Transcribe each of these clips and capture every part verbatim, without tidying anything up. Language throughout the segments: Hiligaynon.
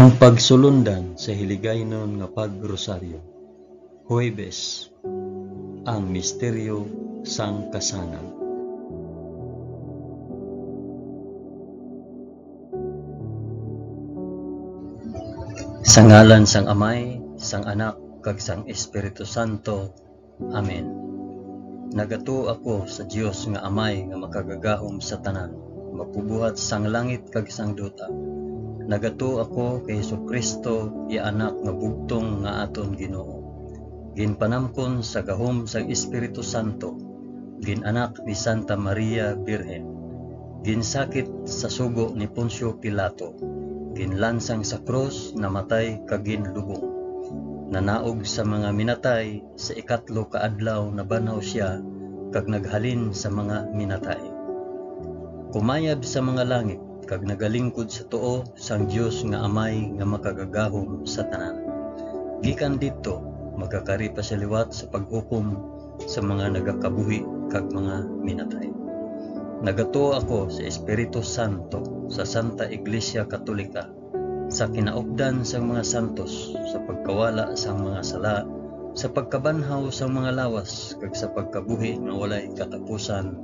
Ang pagsulundan sa Hiligaynon nga Pag-Rosaryo. Huwebes, ang misteryo sang kasanag. Sa ngalan sang Amay, sang Anak, kag sang Espiritu Santo. Amen. Nagatuo ako sa Dios nga Amay nga makagagahom sa tanan, magbubuhat sang langit kag sang duta. Nagatuo ako kay Jesu-Cristo, iya Anak nga bugtong nga aton Ginoo, ginpanamkon sa gahom sang Espiritu Santo, gin-anak ni Santa Maria Birhen, ginsakit sa sugo ni Poncio Pilato, ginlansang sa krus, namatay kag ginlubong. Nanaog sa mga minatay, sa ikatlo ka adlaw nabanhaw sia kag naghalin sa mga minatay. Kumayab sa mga langit kag nagalingkod sa tuo sang Dios nga Amay nga makagagahom sa tanan. Gikan didto, magakari pa sia liwat sa paghukom sa mga nagakabuhi kag mga minatay. Nagatuo ako sa Espiritu Santo, sa Santa Iglesia Katolika, sa kinaupdan sang mga santos, sa pagkawala sang mga sala, sa pagkabanhaw sang mga lawas, kag sa pagkabuhi nga walay katapusan.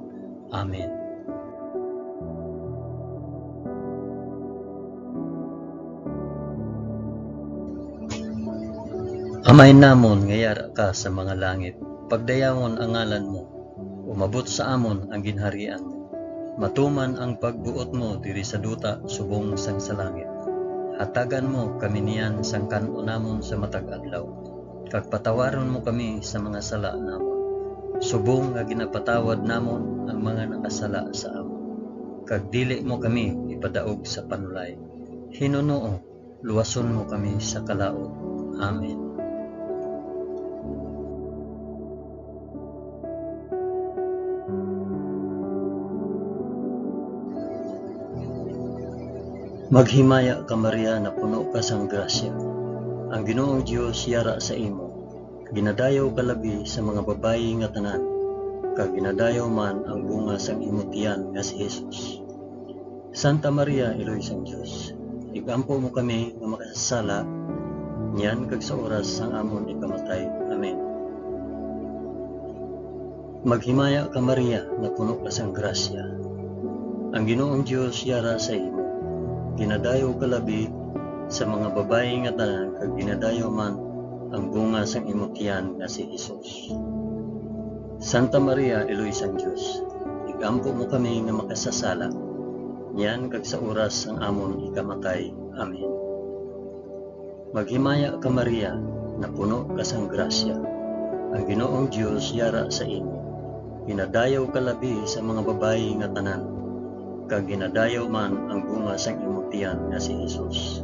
Amen. Amay namon nga yara ka sa mga langit, pagdayawon ang ngalan mo, umabot sa amon ang ginharian mo. Matuman ang pagbuot mo diri sa duta subong sang sa langit. Hatagan mo kami niyan sang kan-on namon sa matag adlaw, kag patawaron mo kami sa mga sala namon, subong nga ginapatawad namon ang mga nakasala sa amon. Kag dili mo kami ipadaog sa panulay. Hinunoo, luwason mo kami sa kalaut. Amen. Maghimaya ka, Maria, napuno ka sang grasya. Ang Ginoong Dios yara sa imo. Ginadayaw ka labi sa mga babayi nga tanan, kag ginadayaw man ang bunga sang imo tiyan nga si Jesus. Santa Maria, Iloy sang Dios, ig-ampo mo kami nga makasasala, niyan kag sa oras sang amon ikamatay. Amen. Maghimaya ka, Maria, nga puno ka sang grasya. Ang Ginoong Dios yara sa imo. Ginadayaw ka labi sa mga babayi nga tanan, kag ginadayaw man ang bunga sang imo tiyan nga si Jesus. Santa Maria, Iloy sang Dios, ig-ampo mo kami nga makasasala, niyan kag sa oras sang amon ikamatay. Amen. Maghimaya ka, Maria, napuno ka sang grasya. Ang Ginoong Dios yara sa imo. Ginadayaw ka labi sa mga babayi nga tanan, kag ginadayaw man ang bunga sang imo tiyan nga si Jesus.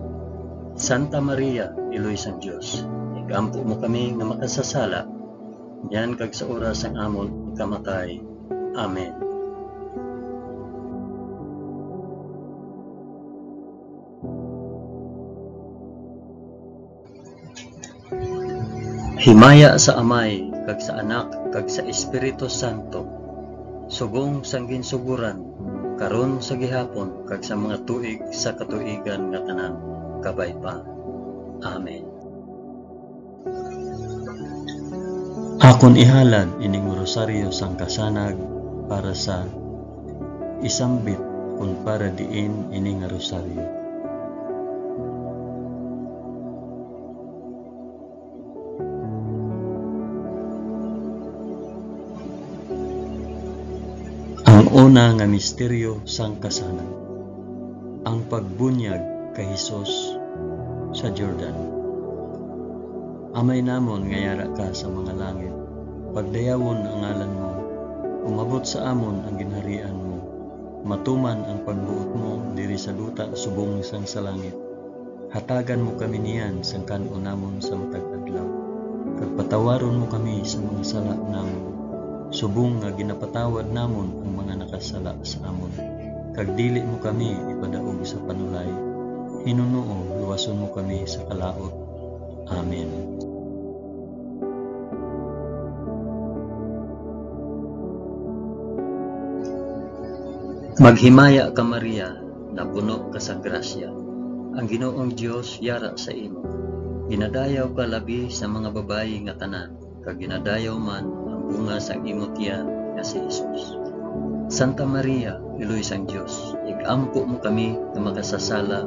Santa Maria, Iloy sang Dios, igampo mo kami nga makasasala, niyan kag sa oras sang amon kamatay. Amen. Himaya sa Amay, kag sa Anak, kag sa Espiritu Santo, subong sang ginsugoran, karon, sa gihapon, kag sa mga tuig sa katuigan nga tanan. Kabay pa. Amen. Akon ihalad ining rosaryo sang kasanag para sa isambit kon para diin ini nga rosaryo. Ang una nga misteryo sang kasanag, ang pagbunyag kay Jesus sa Jordan. Amay namon nga yara ka sa mga langit, pagdayawon ang ngalan mo, umabot sa amon ang ginharian mo, matuman ang pagbuot mo diri sa duta subong sang sa langit. Hatagan mo kami niyan sang kan-on namon sa matag adlaw, kag patawaron mo kami sa mga sala namon, subong nga ginapatawad namon ang mga nakasala sa amon, kag dili mo kami ipadaog sa panulay. Hinunoo, luwason mo kami sa kalaut. Amen. Maghimaya ka, Maria, napuno ka sa grasya. Ang Ginoong Dios yara sa imo. Ginadayaw ka labi sa mga babayi nga tanan, kag ginadayaw man ang bunga sang imo tiyan nga si Jesus. Santa Maria, Iloy sang Dios, ig-ampo mo kami nga makasasala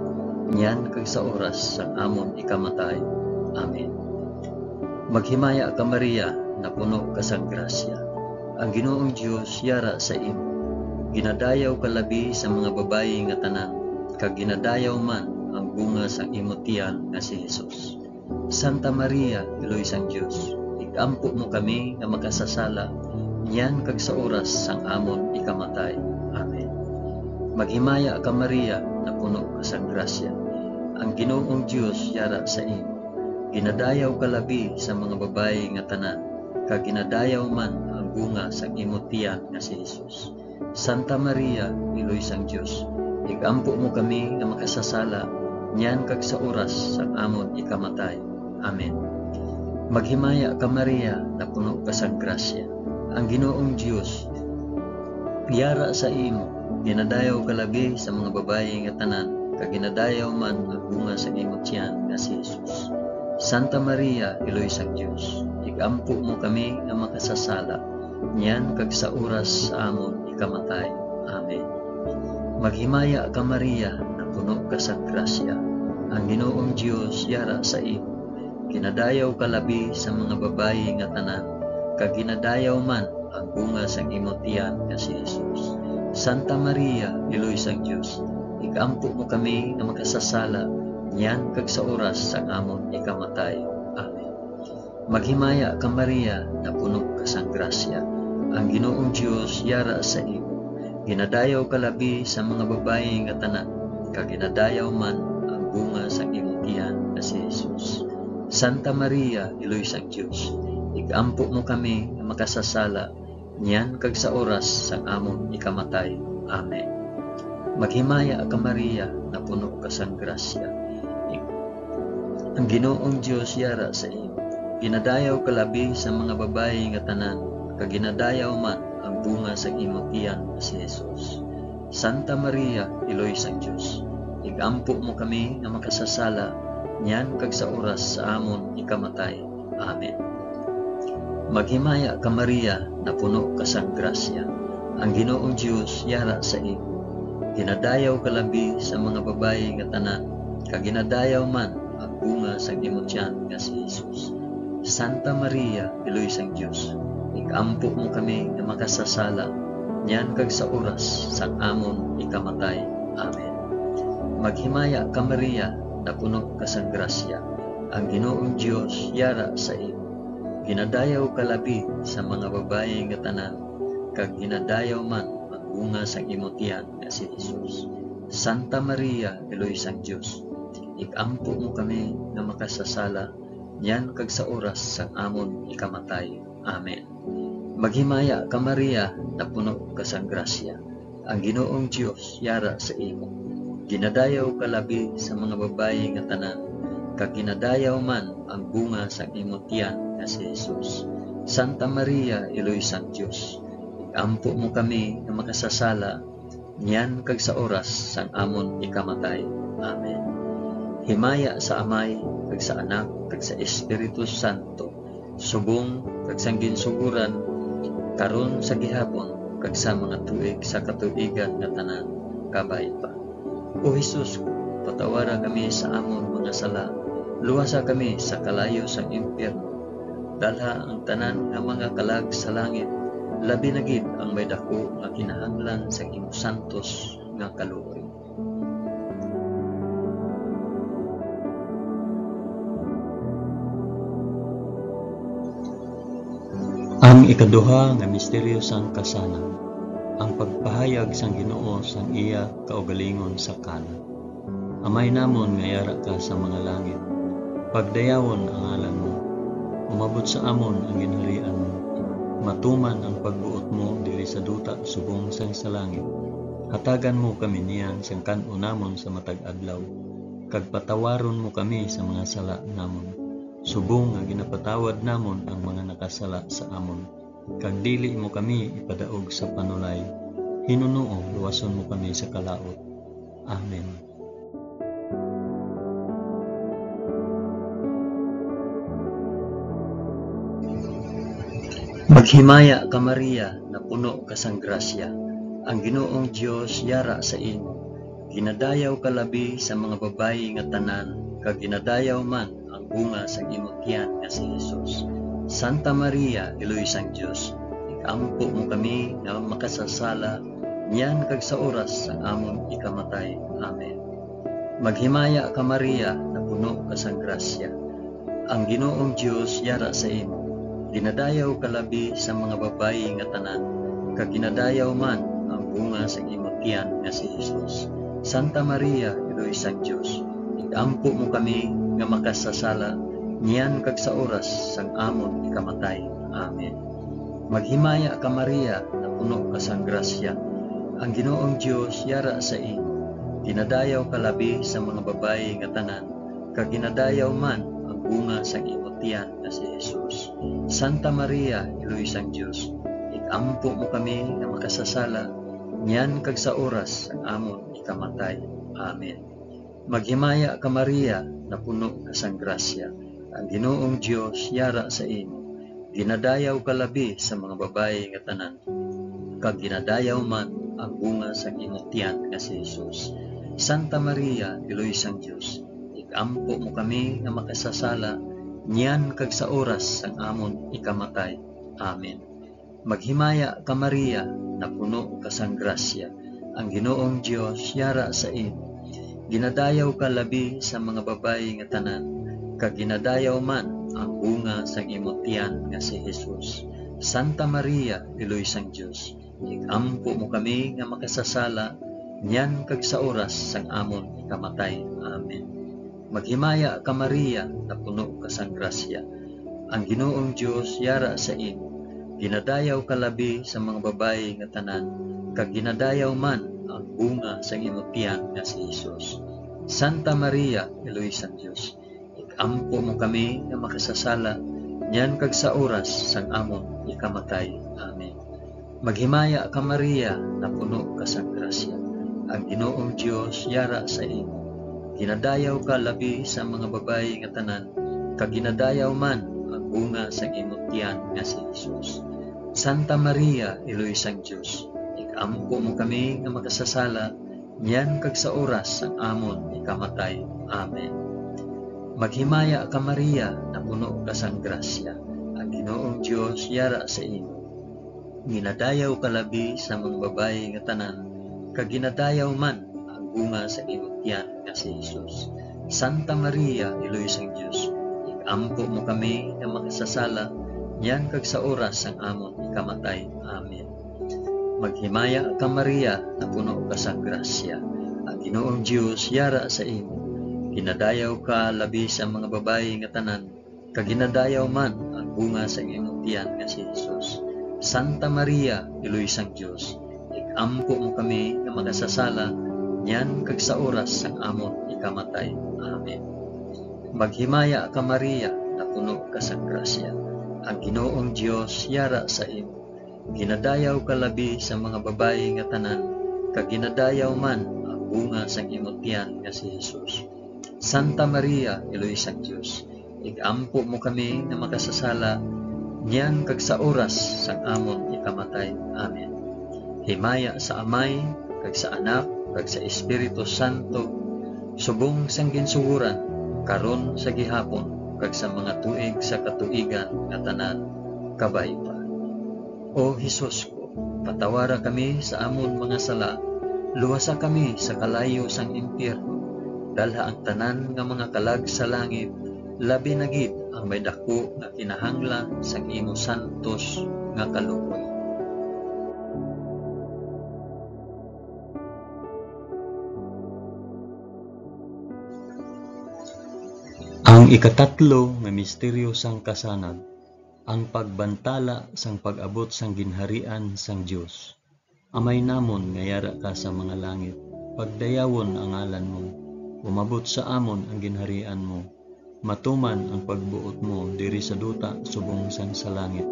niyan kag sa oras sang amon ikamatay. Amen. Maghimaya ka, Maria, napuno ka sang grasya. Ang Ginoong Dios yara sa imo. Ginadayaw ka labi sa mga babayi nga tanan, kag ginadayaw man ang bunga sang imo tiyan nga si Jesus. Santa Maria, Iloy sang Dios, ig-ampo mo kami nga makasasala niyan kag sa oras sang amon ikamatay. Amen. Maghimaya ka, Maria, napuno ka sang grasya. Ang Ginoong Dios yara sa imo. Ginadayaw ka labi sa mga babayi nga tanan, kag ginadayaw man ang bunga sang imo tiyan nga si Jesus. Santa Maria, Iloy sang Dios, ig-ampo mo kami nga makasasala niyan kag sa oras sang amon ikamatay. Amen. Maghimaya ka, Maria, napuno ka sang grasya. Ang Ginoong Dios yara sa imo. Ginadayaw ka labi sa mga babayi nga tanan, kag ginadayaw man ang bunga sa imo tiyan nga si Jesus. Santa Maria, Iloy sang Dios, ig-ampo mo kami nga makasasala niyan kag sa oras sa amon ikamatay. Amen. Maghimaya ka, Maria, napuno ka sang grasya. Ang Ginoong Dios yara sa imo. Ginadayaw ka labi sa mga babayi nga tanan, kag ginadayaw man ang bunga sang imo tiyan nga si Jesus. Santa Maria, Iloy sang Dios, ig-ampo mo kami nga makasasala niyan kag sa oras sang amon ikamatay. Amen. Maghimaya ka, Maria, napuno ka sang grasya. Ang Ginoong Dios yara sa imo. Ginadayaw ka labi sa mga babayi nga tanan, kag ginadayaw man ang bunga sang imo tiyan nga si Jesus. Santa Maria, Iloy sang Dios, ig-ampo mo kami nga makasasala niyan kag sa oras sang amon ikamatay. Amen. Maghimaya ka, Maria, napuno ka sang grasya. Ang Ginoong Dios yara sa imo. Ginadayaw ka labi sa mga babayi nga tanan, kag ginadayaw man ang bunga sang imo tiyan nga si Jesus. Santa Maria, Iloy sang Dios, ig-ampo mo kami nga makasasala niyan kag sa oras sa amon ikamatay. Amen. Maghimaya ka, Maria, napuno ka sang grasya. Ang Ginoong Dios yara sa imo. Ginadayaw ka labi sa mga babayi nga tanan, kag ginadayaw man ang bunga sang imo tiyan nga si Jesus. Santa Maria, Iloy sang Dios, ig-ampo mo kami nga makasasala niyan kag sa oras sang amon ikamatay. Amen. Maghimaya ka, Maria, napuno ka sang grasya. Ang Ginoong Dios yara sa imo. Ginadayaw ka labi sa mga babayi nga tanan, kag ginadayaw man ang bunga sang imo tiyan nga si Jesus. Santa Maria, Iloy sang Dios, ig-ampo mo kami nga makasasala niyan kag sa oras sang amon ikamatay. Amen. Maghimaya ka, Maria, napuno ka sang grasya. Ang Ginoong Dios yara sa imo. Ginadayaw ka labi sa mga babayi nga tanan, kag ginadayaw man ang bunga sang imo tiyan nga si Jesus. Santa Maria, Iloy sang Dios, ig-ampo mo kami nga makasasala niyan kag sa oras sang amon ikamatay. Amen. Himaya sa Amay, kag sa Anak, kag sa Espiritu Santo, subong kag sang ginsugoran, karon, sa gihapon, kag sa mga tuig sa katuigan nga tanan. Kabay pa. O Jesus, patawara kami sa amon mga sala, luwasa kami sa kalayo sang impyerno, dalha ang tanan nga mga kalag sa langit, labi na gid ang may daku nga kinahanglan sang imo santos nga kaluoy. Ang ikaduha nga misteryo sang kasalan, ang pagpahayag sang Ginoo sang iya kaugalingon sa Cana. Amay namon nga yara ka sa mga langit, pagdayawon ang ngalan mo. Umabot sa amon ang ginharian mo. Matuman ang pagbuot mo diri sa duta subong sang sa langit. Hatagan mo kami niyan sang kan-o namon sa matag adlaw, kag patawaron mo kami sa mga sala namon, subong nga ginapatawad namon ang mga nakasala sa amon. Kag dili mo kami ipadaog sa panulay. Hinunoo, luwason mo kami sa kalaut. Amen. Maghimaya ka, Maria, napuno ka sang grasya, ang Ginoong Dios yara sa imo. Ginadayaw ka labi sa mga babayi nga tanan, kag ginadayaw man ang bunga sang imo tiyan nga si Jesus. Santa Maria, Iloy sang Dios, ig-ampo mo kami nga makasasala, niyan kag sa oras sang amon ikamatay. Amen. Maghimaya ka, Maria, napuno ka sang grasya. Ang Ginoong Dios yara sa imo. Ginadayaw ka labi sa mga babayi nga tanan, kag ginadayaw man ang bunga sang imo tiyan nga si Jesus. Santa Maria, Iloy sang Dios, ig-ampo mo kami nga makasasala, niyan kag sa oras sang amon ikamatay. Amen. Maghimaya ka, Maria, napuno ka sang grasya. Ang Ginoong Dios yara sa imo. Ginadayaw ka labi sa mga babayi nga tanan, kag ginadayaw man ang bunga sang imo tiyan nga si Jesus. Santa Maria, Iloy sang Dios, ig-ampo mo kami nga makasasala, niyan kag sa oras sang amon ikamatay. Amen. Maghimaya ka, Maria, napuno ka sang grasya. Ang Ginoong Dios yara sa imo. Ginadayaw ka labi sa mga babayi nga tanan, kag ginadayaw man ang bunga sang imo tiyan nga si Jesus. Santa Maria, Iloy sang Dios, ig-ampo mo kami nga makasasala, niyan kag sa oras sang amon ikamatay. Amen. Maghimaya ka, Maria, napuno ka sang grasya. Ang Ginoong Dios yara sa imo. Ginadayaw ka labi sa mga babayi nga tanan, kag ginadayaw man ang bunga sang imo tiyan nga si Jesus. Santa Maria, Iloy sang Dios, ig-ampo mo kami nga makasasala, niyan kag sa oras sang amon ikamatay. Amen. Maghimaya ka, Maria, napuno ka sang grasya. Ang Ginoong Dios yara sa imo. Ginadayaw ka labi sa mga babayi nga tanan, kag ginadayaw man ang bunga sang imo tiyan nga si Jesus. Santa Maria, Iloy sang Dios, ig-ampo mo kami nga makasasala, niyan kag sa oras sang amon ikamatay. Amen. Maghimaya ka, Maria, napuno ka sang grasya. Ang Ginoong Dios yara sa imo. Ginadayaw ka labi sa mga babayi nga tanan, kag ginadayaw man ang bunga sang imo tiyan nga si Jesus. Santa Maria, Iloy sang Dios, ig-ampo mo kami nga makasasala, niyan kag sa oras sang amon ikamatay. Amen. Maghimaya ka, Maria, napuno ka sang grasya. Ang Ginoong Dios yara sa imo. Ginadayaw ka labi sa mga babayi nga tanan, kag ginadayaw man ang bunga sa imo tiyan nga si Jesus. Santa Maria, Iloy sang Dios, ig-ampo mo kami nga makasasala, niyan kag sa oras sang amon ikamatay. Amen. Maghimaya ka, Maria, napuno ka sang grasya. Ang Ginoong Dios yara sa imo. Ginadayaw ka labi sa mga babayi nga tanan, kag ginadayaw man ang bunga sang imong tiyan nga si Jesus. Santa Maria, Iloy sang Dios, ig-ampo mo kami nga makasasala, niyan kag sa oras sang amon ikamatay. Amen. Maghimaya ka, Maria, napuno ka sang grasya. Ang Ginoong Dios yara sa imo. Ginadayaw ka labi sa mga babayi nga tanan, kag ginadayaw man ang bunga sang imo tiyan nga si Jesus. Santa Maria, Iloy sang Dios, ig-ampo mo kami nga makasasala, niyan kag sa oras sang amon ikamatay. Amen. Himaya sa Amay, kag sa Anak, kag sa Espiritu Santo, subong sang ginsugoran, karon, sa gihapon, kag sa mga tuig sa katuigan nga tanan. Kabay pa. O Jesus ko, patawara kami sa amon mga sala, luwasa kami sa kalayo sang impyerno, dalha ang tanan nga mga kalag sa langit, labi na gid ang may daku nga kinahanglan sang imo santos nga kaluoy. Ang ikatatlo nga misteryo sang kasanag, ang pagbantala sang pag-abot sang ginharian sang Dios. Amay namon nga yara ka sa mga langit, pagdayawon ang ngalan mo. Umabot sa amon ang ginharian mo. Matuman ang pagbuot mo diri sa duta subong sang sa langit.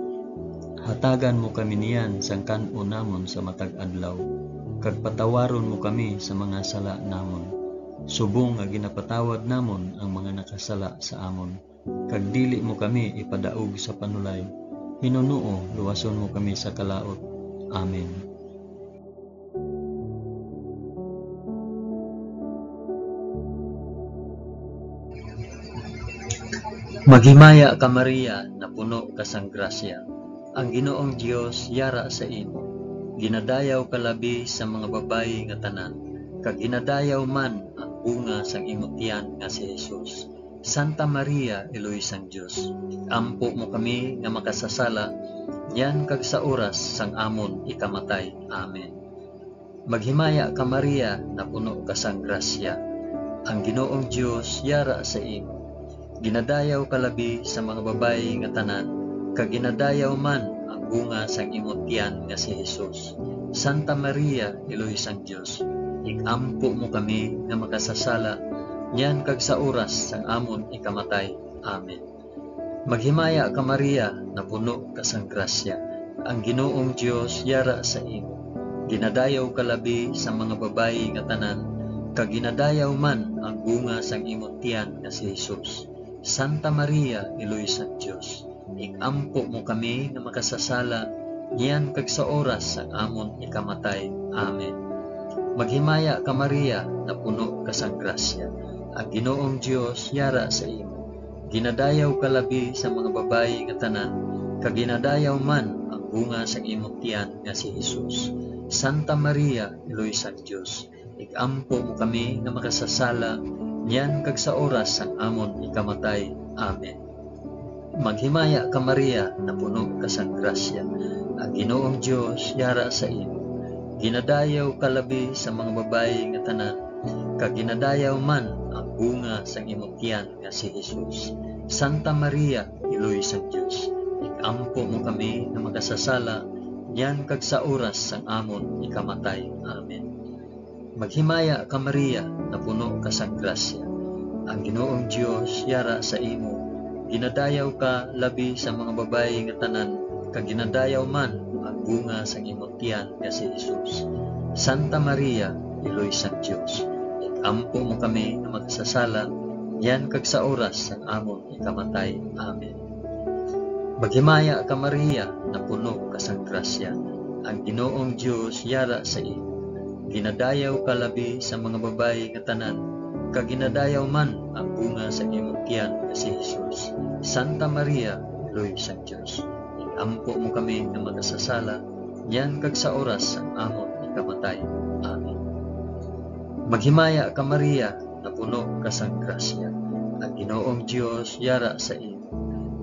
Hatagan mo kami niyan sang kan-on namon sa matag adlaw, kag patawaron mo kami sa mga sala namon, subong nga ginapatawad namon ang mga nakasala sa amon. Kag dili mo kami ipadaog sa panulay, Hinunoo, luwason mo kami sa kalaut. Amen. Maghimaya ka, Maria, napuno ka sang grasya. Ang Ginoong Dios yara sa imo. Ginadayaw ka labi sa mga babayi nga tanan, kag ginadayaw man ang bunga sang imo tiyan nga si Jesus. Santa Maria, Iloy sang Dios, ampo mo kami nga makasasala, niyan kag sa oras sang amon ikamatay. Amen. Maghimaya ka, Maria, napuno ka sang grasya. Ang Ginoong Dios yara sa imo. Ginadayaw ka labi sa mga babayi nga tanan, kag ginadayaw man ang bunga sang imo tiyan nga si Jesus. Santa Maria, Iloy sang Dios, ig-ampo mo kami nga makasasala, niyan kag sa oras sang amon ikamatay. Amen. Maghimaya ka, Maria, napuno ka sang grasya. Ang Ginoong Dios yara sa imo. Ginadayaw ka labi sa mga babayi nga tanan, kag ginadayaw man ang bunga sang imo tiyan nga si Jesus. Santa Maria, Iloy sang Dios, ig-ampo mo kami nga makasasala, niyan kag sa oras sang amon ikamatay. Amen. Maghimaya ka, Maria, napuno ka sang grasya. Ang Ginoong Dios yara sa imo. Ginadayaw ka labi sa mga babayi nga tanan, kag ginadayaw man ang bunga sang imo tiyan nga si Jesus. Santa Maria, Iloy sang Dios, ig-ampo mo kami nga makasasala, niyan kag sa oras sang amon ikamatay. Amen. Maghimaya ka, Maria, napuno ka sang grasya. Ang Ginoong Dios yara sa imo. Ginadayaw ka labi sa mga babayi nga tanan, kag ginadayaw man ang bunga sang imo tiyan nga si Jesus. Santa Maria, Iloy sang Dios, ig-ampo mo kami nga makasasala, niyan kag sa oras sang amon ikamatay. Amen. Maghimaya ka, Maria, napuno ka sang grasya. Ang Ginoong Dios yara sa imo. Ginadayaw ka labi sa mga babayi nga tanan, kag ginadayaw man ang bunga sang imo tiyan nga si Jesus. Santa Maria, Iloy sang Dios, ig-ampo mo kami nga makasasala, niyan kag sa oras sang amon ikamatay. Amen. Maghimaya ka, Maria, napuno ka sang grasya. Ang Ginoong Dios yara sa imo. Ginadayaw ka labi sa mga babayi nga tanan, kag ginadayaw man ang bunga sa imong tiyan nga si Jesus. Santa Maria, Iloy sang Dios, ig-ampo mo kami nga makasasala, niyan kag sa oras sang amon ikamatay. Amen. Maghimaya ka, Maria, napuno ka sang grasya. Ang Ginoong Dios yara sa imo.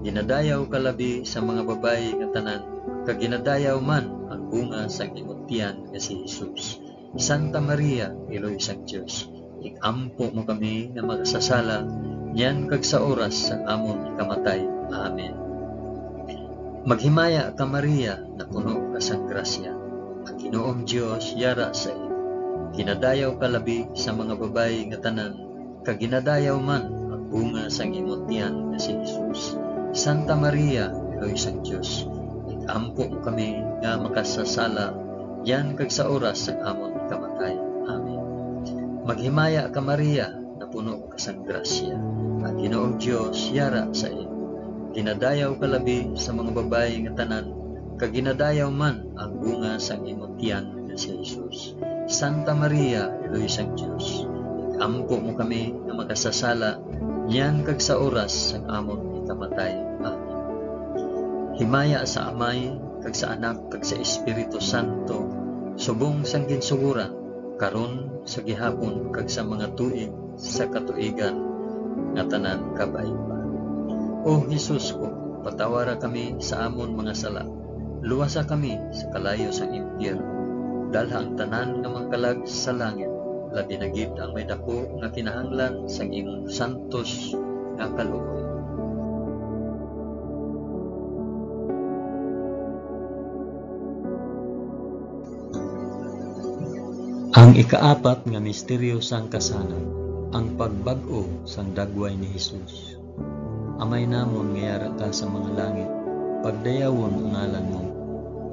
Ginadayaw ka labi sa mga babayi nga tanan, kag ginadayaw man ang bunga sang imong tiyan nga si Jesus. Santa Maria, Iloy sang Dios, ig-ampo mo kami nga makasasala, niyan kag sa oras sang amon ikamatay. Amen. Maghimaya ka, Maria, napuno ka sang grasya. Ang Ginoong Dios yara sa imo. Ginadayaw ka labi sa mga babayi nga tanan, kag ginadayaw man ang bunga sang imong tiyan nga si Jesus. Santa Maria, Iloy sang Dios, ig-ampo mo kami nga makasasala, niyan kag sa oras sang amon kamatay. Amen. Maghimaya ka, Maria, napuno ka sang grasya. Ang Ginoong Dios yara sa imo. Ginadayaw ka labi sa mga babayi nga tanan, kag ginadayaw man ang bunga sang imong tiyan nga si Jesus. Santa Maria, Iloy sang Dios, ig-ampo mo kami nga makasasala, niyan kag sa oras sang amon ikamatay. Amen. Himaya sa Amay, kag sa Anak, kag sa Espiritu Santo, subong sang ginsugoran, karon, sa gihapon, kag sa mga tuig sa katuigan nga tanan kabay pa. O Jesus ko, patawara kami sa amon mga sala, luwasa kami sa kalayo sang impyerno, dalha ang tanan nga mga kalag sa langit, labi na gid ang may daku nga kinahanglan sang imong santos nga kaluoy. Ang ikaapat nga misteryo sang kasanag, ang pagbag-o sang dagway ni Jesus. Amay namon nga yara ka sa mga langit, pagdayawon ang ngalan mo.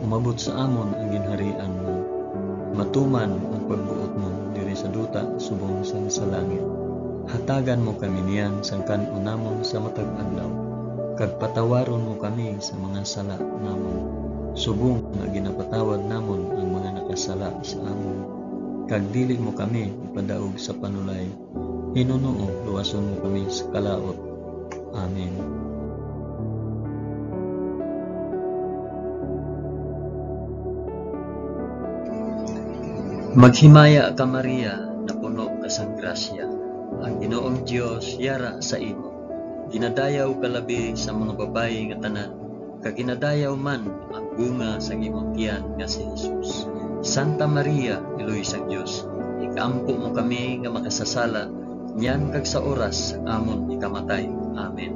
Umabot sa amon ang ginharian mo. Matuman ang pagbuot mo diri sa duta subong sang sa langit. Hatagan mo kami niyan sang kan-on namon sa matag adlaw, Kag patawaron mo kami sa mga sala namon, subong nga ginapatawad namon ang mga nakasala sa amon. Kag dili mo kami ipadaog sa panulay, hinunoo luwason mo kami sa kalaut. Amen. Maghimaya ka, Maria, napuno ka sang grasya. Ang Ginoong Dios yara sa imo. Ginadayaw ka labi sa mga babayi nga tanan, kag ginadayaw man ang bunga sang imong tiyan nga si Jesus. Santa Maria, Iloy sang Dios, ig-ampo mo kami nga makasasala, niyan kag sa oras sang amon ikamatay. Amen.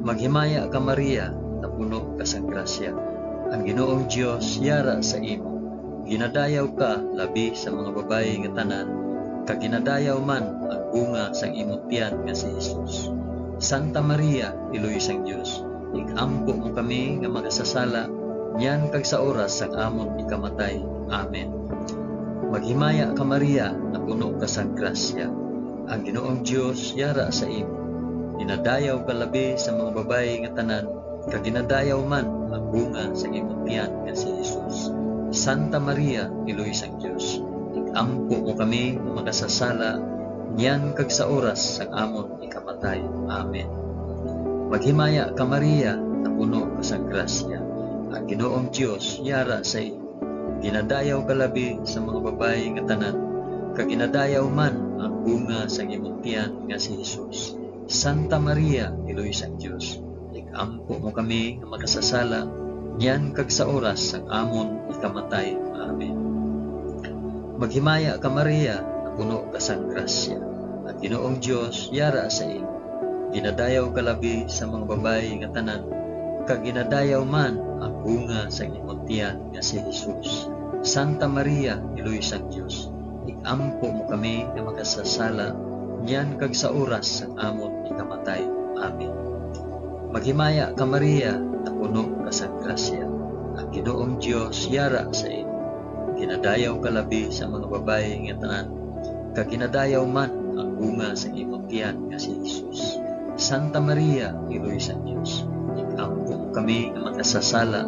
Maghimaya ka, Maria, napuno ka sang grasya. Ang Ginoong Dios yara sa imo. Ginadayaw ka labi sa mga babayi nga tanan, kag ginadayaw man ang bunga sang imong tiyan nga si Jesus. Santa Maria, Iloy sang Dios, ig-ampo mo kami nga makasasala, niyan kag sa oras sang amon ikamatay. Amen. Maghimaya ka, Maria, napuno ka sang grasya. Ang Ginoong Dios yara sa imo. Ginadayaw ka labi sa mga babayi nga tanan, kag ginadayaw man ang bunga sa imong tiyan nga si Jesus. Santa Maria, Iloy sang Dios, ig-ampo mo kami nga makasasala, niyan kag sa oras sang amon ikamatay. Amen. Maghimaya ka, Maria, napuno ka sang grasya. Ang Ginoong Dios yara sa imo. Ginadayaw ka labi sa mga babayi nga tanan, kag ginadayaw man ang bunga sang imong tiyan nga si Jesus. Santa Maria, Iloy sang Dios, ig-ampo mo kami nga makasasala, niyan kag sa oras sang amon ikamatay. Amen. Maghimaya ka, Maria, napuno ka sang grasya. Ang Ginoong Dios yara sa imo. Ginadayaw ka labi sa mga babayi nga tanan, kag ginadayaw man ang bunga sang imong tiyan nga si Jesus. Santa Maria, Iloy sang Dios, ig-ampo mo kami nga makasasala, niyan kag sa oras sang amon ikamatay. Amen. Maghimaya ka, Maria, napuno ka sang grasya. Ang Ginoong Dios yara sa imo. Ginadayaw ka labi sa mga babayi nga tanan, kag ginadayaw man ang bunga sang imong tiyan nga si Jesus. Santa Maria, Iloy sang Dios, ig-ampo mo kami nga makasasala,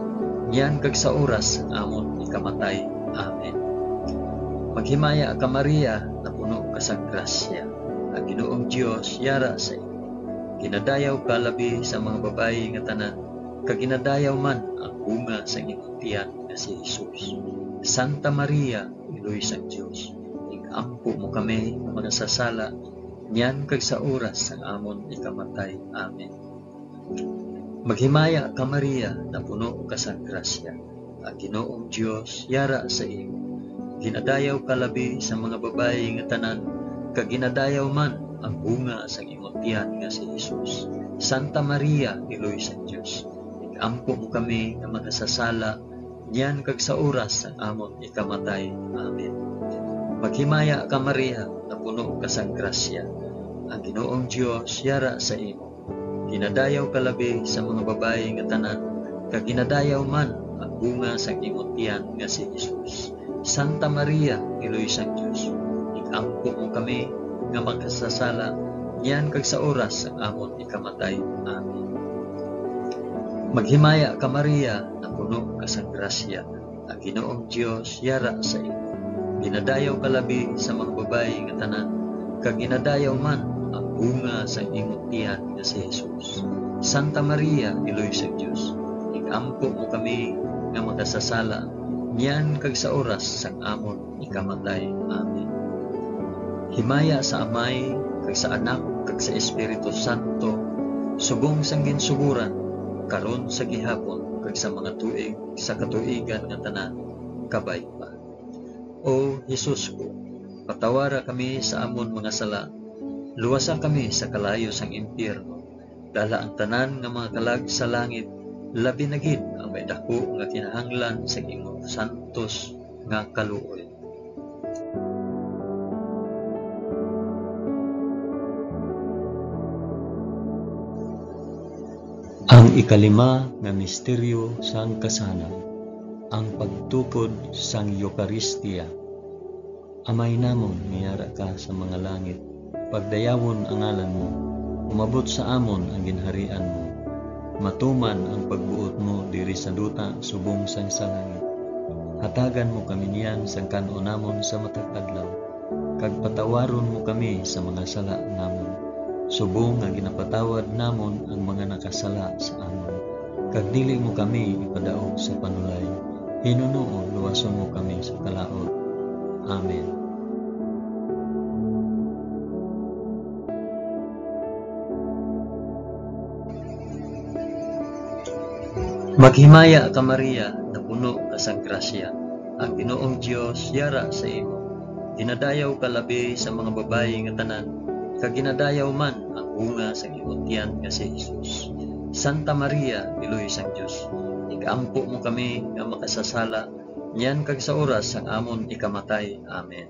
niyan kag sa oras sang amon ikamatay. Amen. Maghimaya ka, Maria, napuno ka sang grasya. Ang Ginoong Dios yara sa imo. Ginadayaw ka labi sa mga babayi nga tanan, kag ginadayaw man ang bunga sang imong tiyan nga si Jesus. Santa Maria, Iloy sang Dios, ig-ampo mo kami nga makasasala, niyan kag sa oras sang amon ikamatay. Amen. Maghimaya ka, Maria, napuno ka sang grasya. Ang Ginoong Dios yara sa imo. Ginadayaw ka labi sa mga babayi nga tanan, kag ginadayaw man ang bunga sang imong tiyan nga si Jesus. Santa Maria, Iloy sang Dios, ig-ampo mo kami nga makasasala, niyan kag sa oras sang amon ikamatay. Amen. Maghimaya ka, Maria, napuno ka sang grasya. Ang Ginoong Dios yara sa imo. Ginadayaw ka labi sa mga babayi nga tanan, kag ginadayaw man ang bunga sang imong tiyan nga si Jesus. Santa Maria, Iloy sang Dios, ig-ampo mo kami nga makasasala, niyan kag sa oras sang amon ikamatay. Amen. Maghimaya ka, Maria, napuno ka sang grasya, ang Ginoong Dios yara sa imo. Ginadayaw ka labi sa mga babayi nga tanan, kag ginadayaw man ang bunga sang imong tiyan nga si Jesus. Santa Maria, Iloy sang Dios, ig-ampo mo kami nga makasasala, niyan kag sa oras sang amon ikamatay. Amen. Himaya sa Amay, kag sa Anak, kag sa Espiritu Santo, subong sang ginsugoran, karon, sa gihapon, kag sa mga tuig sa katuigan nga tanan. Kabay pa. O Jesus ko, patawara kami sa amon mga sala, luwasa kami sa kalayo sang impyerno, dala ang tanan nga mga kalag sa langit, labi na gid ang may daku nga kinahanglan sa imong santos nga kaluoy. Ang ikalima nga misteryo sang kasanan, ang pagtukod sang Eukaristia. Amay namon nga yara ka sa mga langit, pagdayawon ang ngalan mo, umabot sa amon ang ginharian mo, matuman ang pagbuot mo diri sa duta subong sang sa langit. Hatagan mo kami niyan sang kan-on namon sa matag adlaw, kag patawaron mo kami sa mga sala namon, subong nga ginapatawad namon ang mga nakasala sa amon, kag dili mo kami ipadaog sa panulay. Hinunoo, luwason mo kami sa kalaut. Amen. Maghimaya ka, Maria, napuno ka sang grasya. Ang Ginoong Dios yara sa imo. Ginadayaw ka labi sa mga babayi nga tanan, kag ginadayaw man ang bunga sang imo tiyan nga si Jesus. Santa Maria, Iloy sang Dios, ig-ampo mo kami nga makasasala, niyan kag sa oras sang amon ikamatay. Amen.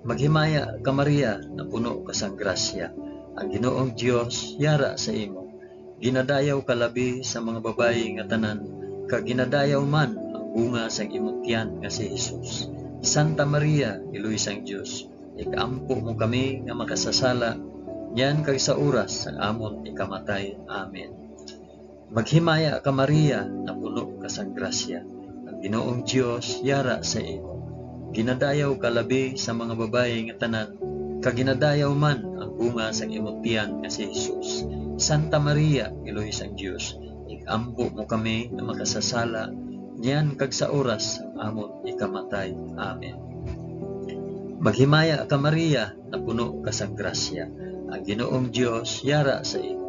Maghimaya ka, Maria, napuno ka sang grasya. Ang Ginoong Dios yara sa imo. Ginadayaw ka labi sa mga babayi nga tanan, kag ginadayaw man ang bunga sang imo tiyan nga si Jesus. Santa Maria, Iloy sang Dios, ig-ampo mo kami nga makasasala, niyan kag sa oras sang amon ikamatay. Amen. Maghimaya ka, Maria, napuno ka sang grasya. Ang Ginoong Dios yara sa imo. Ginadayaw ka labi sa mga babayi nga tanan, kag ginadayaw man ang bunga sang imo tiyan nga si Jesus. Santa Maria, Iloy sang Dios, ig-ampo mo kami nga makasasala, niyan kag sa oras sang amon ikamatay. Amen. Maghimaya ka, Maria, napuno ka sang grasya. Ang Ginoong Dios yara sa imo.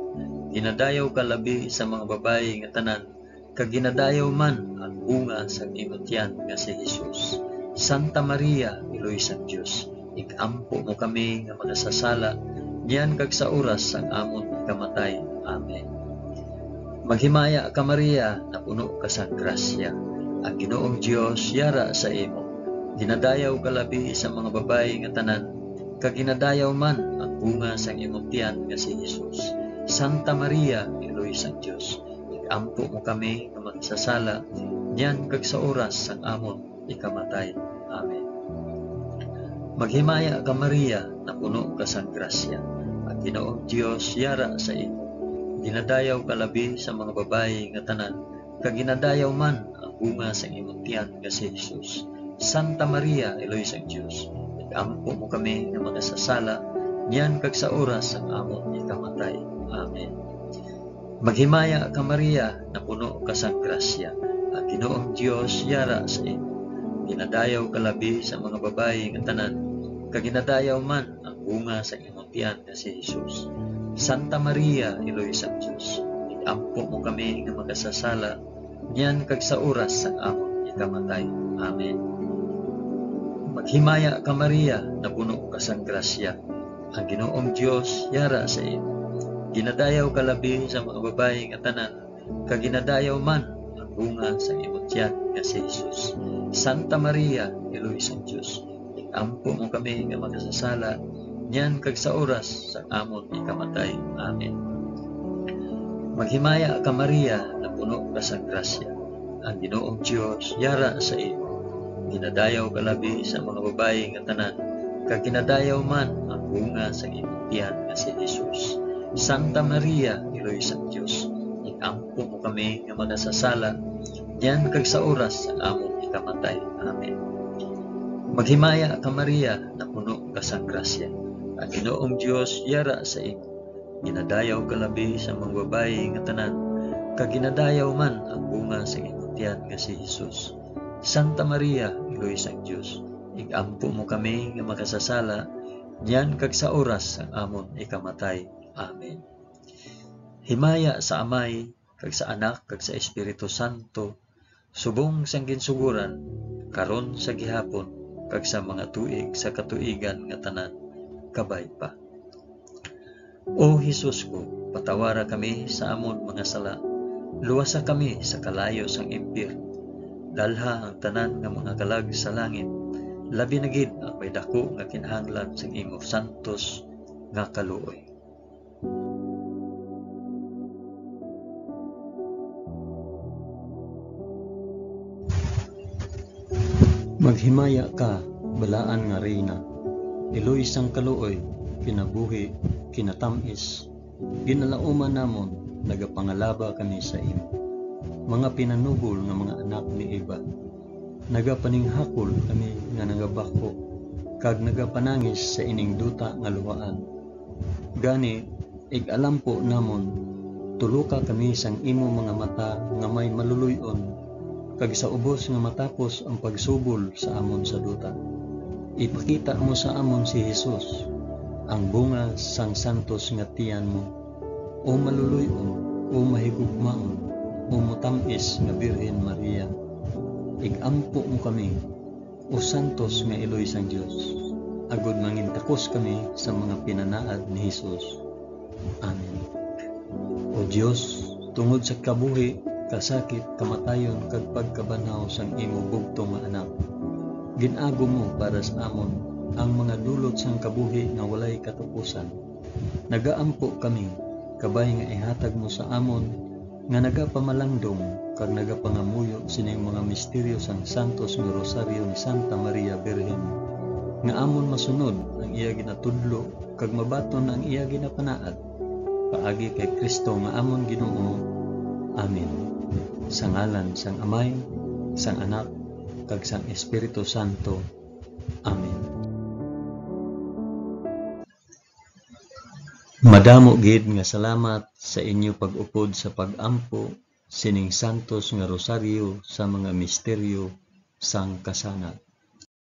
Ginadayaw ka labi sa mga babayi nga tanan, kag ginadayaw man ang bunga sang imo tiyan nga si Jesus. Santa Maria, Iloy sang Dios, ig-ampo mo kami nga makasasala, niyan kag sa oras sang amon ikamatay. Amen. Maghimaya ka, Maria, napuno ka sang grasya. Ang Ginoong Dios yara sa imo. Ginadayaw ka labi sa mga babayi nga tanan, kag ginadayaw man ang bunga sang imong tiyan nga si Jesus. Santa Maria, Iloy sang Dios, ig-ampo mo kami nga makasasala, niyan kag sa oras sang amon ikamatay. Amen. Maghimaya ka, Maria, napuno ka sang grasya. Ang Ginoong Dios yara sa imo. Ginadayaw ka labi sa mga babayi nga tanan, kag ginadayaw man ang bunga sang imong tiyan nga si Jesus. Santa Maria, Iloy sang Dios, ig-ampo mo kami nga makasasala, niyan kag sa oras sang amon ikamatay. Amen. Maghimaya ka, Maria, napuno ka sang grasya. Ang Ginoong Dios yara sa imo. Ginadayaw ka labi sa mga babayi nga tanan, kag ginadayaw man ang bunga sang imong tiyan nga si Jesus. Santa Maria, Iloy sang Dios, ig-ampo mo kami nga makasasala, niyan kag sa oras sang amon ikamatay. Amen. Maghimaya ka, Maria, napuno ka sang grasya. Ang Ginoong Dios yara sa imo. Ginadayaw ka labi sa mga babayi nga tanan, kag ginadayaw man ang bunga sang imo tiyan nga si Jesus. Santa Maria, Iloy sang Dios, ig-ampo mo kami nga makasasala, niyan kag sa oras sang amon ikamatay. Amen. Maghimaya ka, Maria, napuno ka sang grasya. Ang Ginoong Dios yara sa imo. Ginadayaw ka labi sa mga babayi nga tanan, kag ginadayaw man ang bunga sang imong tiyan nga si Jesus. Santa Maria, Iloy sang Dios, ig-ampo mo kami nga makasasala, niyan kag sa oras sang amon ikamatay. Amen. Maghimaya ka, Maria, napuno ka sang grasya. Ang Ginoong Dios yara sa imo. Ginadayaw ka labi sa mga babayi nga tanan, kag ginadayaw man ang bunga sang imong tiyan nga si Jesus. Santa Maria, Iloy sang Dios, ig-ampo mo kami nga makasasala, niyan kag sa oras sang amon ikamatay. Amen. Himaya sa Amay, kag sa Anak, kag sa Espiritu Santo, subong sang ginsugoran, karon, sa gihapon, kag sa mga tuig sa katuigan nga tanan. Kabay pa. O Jesus ko, patawara kami sa amon mga sala, luwasa kami sa kalayo sang impyerno, dalha ang tanan nga mga kalag sa langit, labi na gid ang may daku nga kinahanglan sang imo santos nga kaluoy. Maghimaya ka, balaan nga Reyna, iloy sang kaluoy, kinabuhi, kinatamis, ginalauman namon, nagapangalaba kami sa imo. Mga pinanubol nga mga anak ni Eva, nagapaninghakol kami nga nagabako kag nagapanangis sa ining duta nga luhaan. Gani, ig-alampo namon, tuloka kami sang imo mga mata nga may maluloy-on, kag sa ubos nga matapos ang pagsubol sa amon sa duta. Ipakita mo sa amon si Jesus, ang bunga sang santos nga tiyan mo. O maluloy-on, o mahigugmaon, o matam-is nga Birhen Maria, ig-ampo mo kami, o santos nga iloy sang Dios, agod mangintakos kami sa mga pinanaad ni Jesus. Amen. O Dios, tungod sa kabuhi, kasakit, kamatayon, kag pagkabanhaw sang imo bugtong nga Anak, gin-agom mo para sa amon ang mga dulot sang kabuhi nga walay katapusan. Nagaampo kami, kabay nga ihatag mo sa amon nga nagapamalandong kag nagapangamuyo sining mga misteryo sang santos nga Rosaryo ni Santa Maria Birhen, nga amon masunod ang iya ginatudlo kag mabaton ang iya ginapanaad, paagi kay Cristo nga amon Ginoo. Amen. Sa ngalan sang Amay, sang Anak, kag sang Espiritu Santo. Amen. Madamo gid nga salamat sa inyo pag-upod sa pag-ampo sining santos nga rosaryo sa mga misteryo sang kasanag.